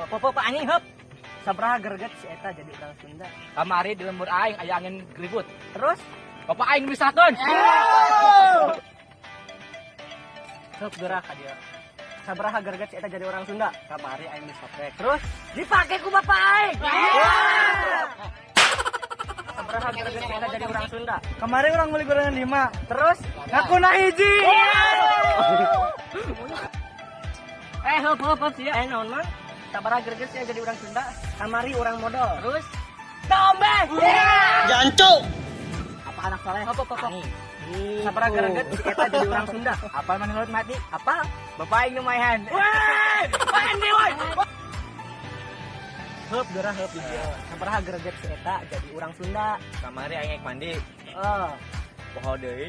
Popo pak anjing heup. Sabaraha greget si eta jadi urang Sunda? Kamari di lembur aing aya angin ribut. Terus? Bapak aing misakeun. Heup gerak ka dieu. Sabaraha greget si eta jadi orang Sunda? Kamari aing misopek. Terus dipake ku bapak aing. Sabaraha greget si eta jadi orang Sunda? Kemarin urang beli gorengan 5. Terus Ngakuna 1. Eh, heup heup heup sia. Eh, naon mang? Sabaraha greget sia jadi urang Sunda? Kamari urang modal. Terus tombe. Jancu. Apa anak soleh? Apa, apa, apa? Sabaraha greget si eta jadi urang Sunda? Apa maneh laut mati? Apa? Bapak aing nu maehan. Woi! Mandi woi. Heup geura heup di dieu. Sabaraha greget si eta jadi urang Sunda? Kamari aing ek mandi. Heeh. Poho deui.